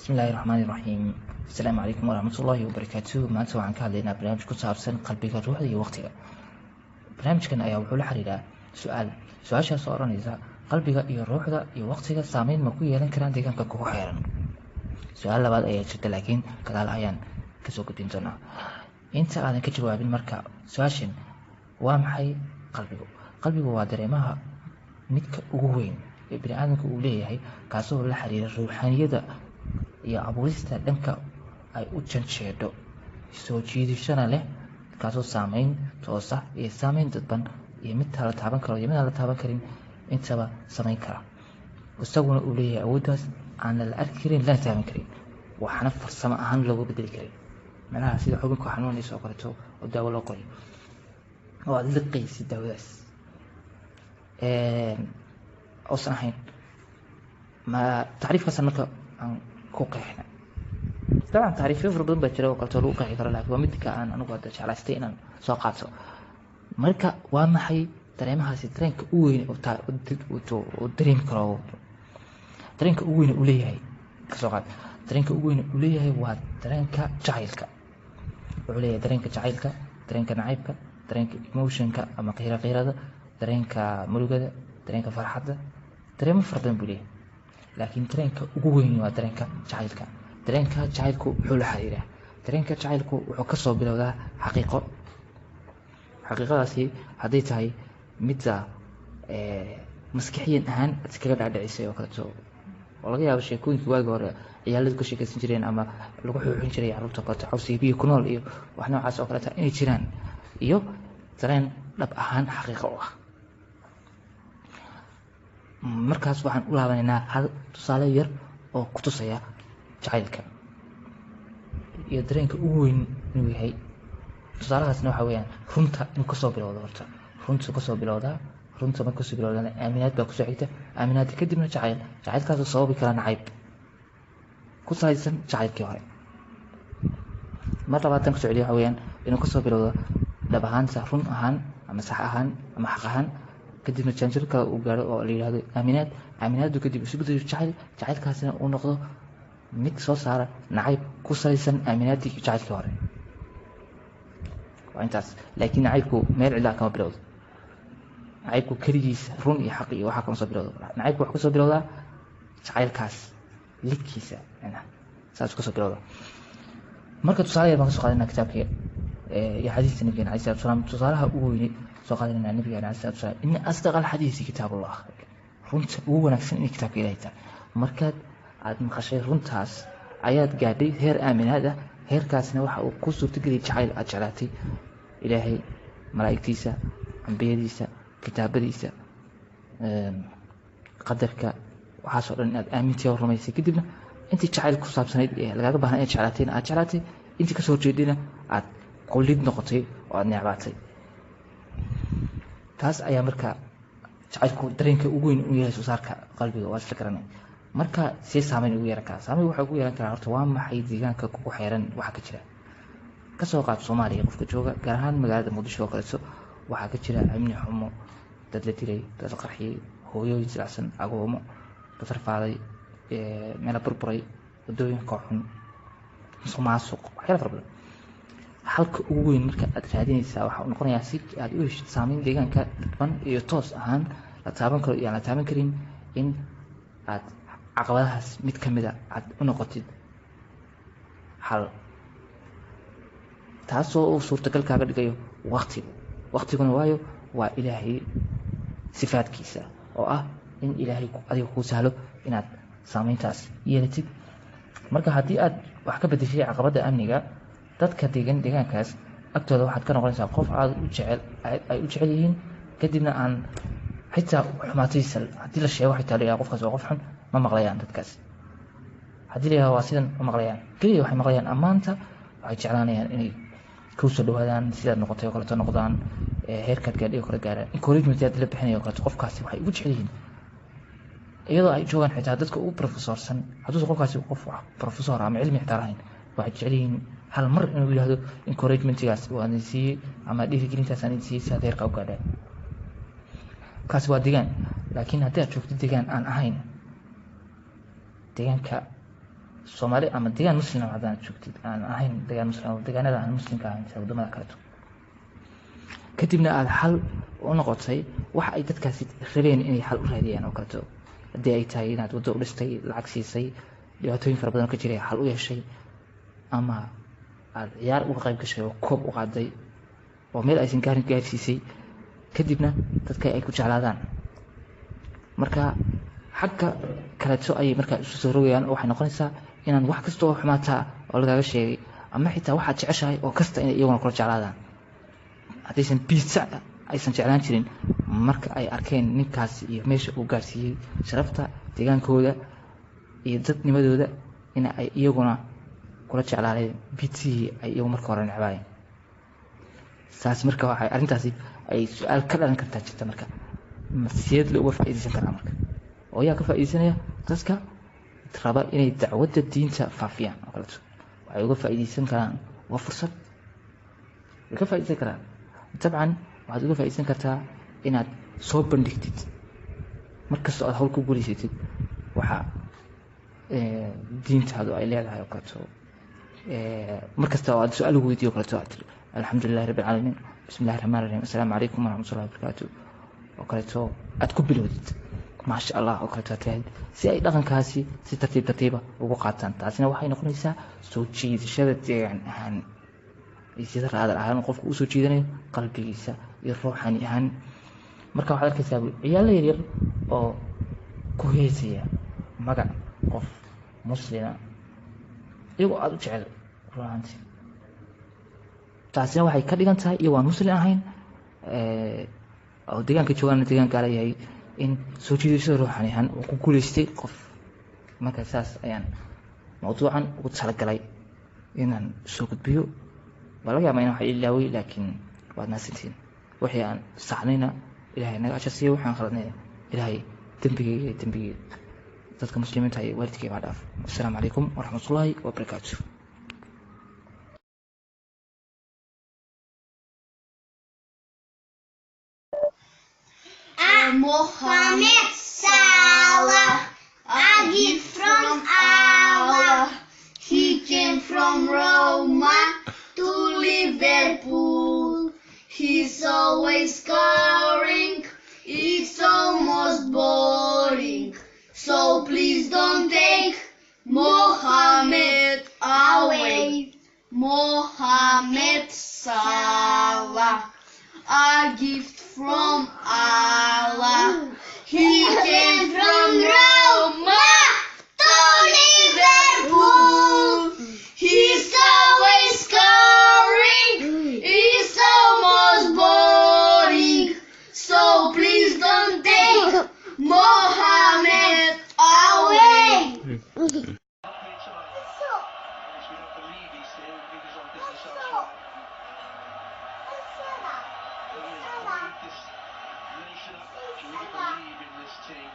Bismillahi raxmaani raxiim. Asalaamu calaykum waraxmatullaahi wabarakaatuh. Maanta waxaan ka hadlaynaa barnaamij ku saabsan qalbiga, ruuxda iyo waqtiga. Barnaamijkan ayaa wuxuu la xiriiraa su-aal, su-aashaas oo odhanaysa: qalbiga iyo ruuxda iyo waqtiga saameyn ma ku yeelan karaan deegaanka kugu xeeran? Su-aal labaad ayaa jirta, laakiin gadaal ayaan kasoo gudbin doonaa. Inta aadan ka jawaabin marka su-aashan, waa maxay qalbigu? Qalbigu waa dareemaha midka ugu weyn ee bini aadamka uu leeyahay, kaasoo la xiriira ruuxaaniyada iyo abuurista dhanka ay u janjeedho, soo jiidashana leh, kaasoo saameyn toosa iyo saameyn dadban iyo mid la taaban karo iyo mid aan la taaban karin intaba samayn kara. Isaguna uu leeyahay awooddaas aan la arki karin, lana taaban karin, waxaana farsamo ahaan looga bedeli karin, macnaha sida xubinka xanuunaysa oo kaleeto oo daawo loo qorayo oo aada liqaysid daawadaas uusan ahayn. Ma tacriifkaasaan marka aan ku qeexna. Dabcan tacriifyo fara badan baa jira oo kaleeto lagu qeexi karo, laakiin waa midka aan anigu hadda jeclaystay inaan soo qaato. Marka waa maxay dareemahaasi? Dareenka u weyn oo dareemi karo, dareenka ugu weyn uu leeyahay, kasoo qaad, dareenka ugu weyn uu leeyahay waa dareenka jacaylka. Wuxuu leeyahay dareenka jacaylka, dareenka nacaybka, dareenka emotionka ama qiira qiirada, dareenka murugada, dareenka farxadda. Dareemo fara badan buu leeyahay, laakiin dareenka ugu weyn waa dareenka jacaylka. Dareenka jacaylku wuxuu la xiriiraa, dareenka jacaylku wuxuu kasoo bilowdaa xaqiiqo. Xaqiiqadaasi hadday tahay midda maskixiyan ahaan aad iskaga dhaadhicisay oo kaleeto, oo laga yaabo sheekooyinkii waagi hore ciyaaladu ka sheekeysan jireen ama lagu xuuxin jiray carruurta oo kaleeto, cawsiga biyo ku nool iyo wax noocaas oo kaleeto inay jiraan, iyo dareen dhab ahaan xaqiiqo u ah. Markaas waxaan u laabanaynaa hal tusaale yar oo ku tusaya jacaylka iyo dareenka ugu weyn inuu yahay. Tusaalahaasna waxa weeyaan runta inuu kasoo bilowdo. Horta runtu kasoo bilowdaa. Runta marka kasoo bilowdana, aaminaad baa kusoo xigta. Aaminaadda kadibna jacayl, jacaylkaasoo sababi kara nacayb ku salaysan jacaylkii hore. Mar labaatan kusoo celiya, waxa weeyaan inuu kasoo bilowdo dhab ahaanta, run ahaan ama sax ahaan ama xaq ahaan, kadibna jaanjir kale uu gaaro oo la yidhahdo aaminaad. Aaminaadu kadib isu bedelo jacayl, jacaylkaasina uu noqdo mid soo saara nacayb ku salaysan aaminaaddii iyo jacaylkii hore. Waa intaas. Laakiin nacaybku meel cidlaa kama bilowdo. Nacaybku keligiisa run iyo xaq iyo waxaa kama soo bilowdo. Nacaybku wuxuu kasoo bilowdaa jacaylkaas lidkiisa, macnaha saasuu kasoo bilowda. Marka tusaale yar baan kasoo qaadanaa kitaabka iyo xadiiska nabigeena alayhi salatu wasalaam. Tusaalaha ugu weyne soo qaadanayna, nabigeena alayhi salatu wasalaam: "Ina asdaqa alxadiisi kitaabullah." Runta ugu wanaagsan inay kitaabka Ilahay tahay. Markaad aad maqashay runtaas, ayaad gaadhay heer aaminaad ah. Heerkaasna waxa uu ku suurtageliyay jacayl aad jeclaatay Ilaahay, malaa'igtiisa, ambiyadiisa, kitaabadiisa, qadarka, waxaasoo dhan inaad aamintay oo rumaysay. Kadibna intii jacayl ku saabsanayd ee lagaaga baahnaa inaad jeclaatayna aad jeclaatay, intii kasoo horjeedayna aad qolid noqotay oo aad necbaatay. Taas ayaa marka jacaylku dareenka ugu weyn u yahay soo saarka qalbiga. Waa isla garanay. Marka see saameyn ugu yeelan karaa? Saameyn waxaa ugu yeelan karaa, horta waa maxay deegaanka kugu xeeran waxa ka jira? Kasoo qaad Soomaaliya qofka jooga, gaar ahaan magaalada Muqdisho oo kaleeto, waxaa ka jira amni xumo, dad la dilay, dad la qarxiyey, hooyooyin silacsan, agoomo, dad rafaaday, meelo burburay, wadooyinka xun, musuq maasuq, waxyaala fara badan. Halka ugu weyn marka aad raadinaysaa waxa uu noqonayaa, si aad u heshid saameyn deegaanka dadban iyo toos ahaan, la taaban karo iyo aan la taaban karin, in aad caqabadahaas mid ka mida aad u noqotid xal, taasoo uu suurtagal kaaga dhigayo waqtigu. Waqtiguna waayo waa Ilaahay sifaadkiisa oo ah in Ilaahay adiga kuu sahlo inaad saameyntaas yeelatid. Marka haddii aad wax ka bedeshay caqabadda amniga, dadka degan deegaankaas agtooda waxaad ka noqonaysaa qof aad u jecel, ay u jecel yihiin. Kadibna aan xitaa xumaataysa haddii la sheego, xitaa la yidhaha qofkaas waa qof xun, ma maqlayaan dadkaas. Haddii la yidhaha waa sidan, ma maqlayaan. Keliya waxay maqlayaan ammaanta. Waxay jeclaanayaan inay kuu soo dhawaadaan, sidaad noqotay oo kaleeto noqdaan, heerkaad gaadhay oo kale gaaraan. Encouragement aad la bixinayo oo kaleeto qofkaasi waxay ugu jecel yihiin, iyadoo ay joogaan xitaa dadka ugu professorsan. Hadduusan qofkaasi qof wax professor ama cilmi xitaa lahayn, waxay jecel yihiin hal mar inuu yidhaahdo encouragementigaas waan idin siiyey ama dhiirigelintaas aan idin siiyey si aad heerka u gaadhaan. Kaasi waa deegaan. Laakiin haddii aad joogto deegaan aan ahayn deegaanka Soomaali ama deegaan Muslim haddaan joogtid, aan ahayn deegaan Muslim oo deegaanada aan Muslimka ahayn sida waddamada kaleeto, kadibna aada xal u noqotay waxa ay dadkaasi rabeen inay xal u raadiyaan oo kaleeto, haddii ay tahay inaad waddo u dhistay, lacag siisay, dhibaatooyin fara badan oo ka jiray xal u yeeshay, ama aada ciyaar uga qayb gashay oo koob u qaaday oo meel aysan gaarin gaarsiisay, kadibna dadka ay ku jeclaadaan. Marka xagga kaleeto ayay markaa isu soo rogayaan, oo waxay noqonaysaa inaan wax kasta oo xumaataa oo lagaaga sheegay ama xitaa waxaad jeceshahay oo kasta inay iyaguna kula jeclaadaan. Haddaysan biisa aysan jeclaan jirin, marka ay arkeen ninkaasi iyo meesha uu gaarsiiyey sharafta deegaankooda iyo dadnimadooda, in ay iyaguna kula jeclaadeen biitsihii ay iyagu marka hore necbaayeen. Saas marka waxay arrintaasi ay su-aal ka dhalan kartaa jirta. Marka sideed la uga faa'iidaysan karaa marka, oo yaa ka faa'iidaysanaya? Dadka raba inay dacwadda diinta faafiyaan oo kaleeto waxay uga faa'iidaysan karaan, waa fursad way ka faa'iidaysan karaan. Dabcan waxaad uga faa'iidaysan kartaa inaad soo bandhigtid markastoo aad hawl ku guulaysatid waxa diintaadu ay leedahay oo kaleeto. Markasta oo aad su-aal ugu weydiyo o kaleeto, aad tiri "Alxamdulilahi rabbi alcaalamiin, bismi illahi raxmaan raxiim, assalaamu calaykum waraxmatullahi wabarakaatu" oo kaleeto, aad ku bilowdid "Maasha Allah" oo kaleeto aad tirahdid, si ay dhaqankaasi si tartiib tartiiba ugu qaataan. Taasina waxay noqonaysaa soo jiidashada deegaan ahaan iyo sida raadal ahaan qofku usoo jiidanayo qalbigiisa iyo ruuxani ahaan. Marka waxaad arkaysaa ciyaalo yaryar oo ku heesaya magac qof Muslima iyagoo aada u jecel ruuxaanti. Taasina waxay ka dhigan tahay iyagoo aan Muslim ahayn oo deegaanka joogaana deegaan gaala yahay, in soo jiidashada ruuxani ahaan uu ku guuleystay qof. Marka saas ayaan mawduucan ugu talagalay inaan soo gudbiyo. Waa laga yaabaa in wax ilaaway, laakiin waad mahadsantihiin. Wixii aan saxnayna Ilahay naga ajar siiyo, waxaan khaladnayna Ilaahay dembigayga iyo dembigii dadka Muslimiinta iyo waalidkay baa dhaaf. Assalaamu calaykum waraxmatullaahi wabarakaatu. Mohammed Salah, a gift from Allah. He came from Roma to Liverpool. He's always scoring, it's almost boring. So please don't take Mohammed away. Mohammed Salah, a gift from Allah. He came from Roma to Liverpool. He's always scoring, it's almost boring. So please don't take Mohammed away. This nation up to really believe in this team.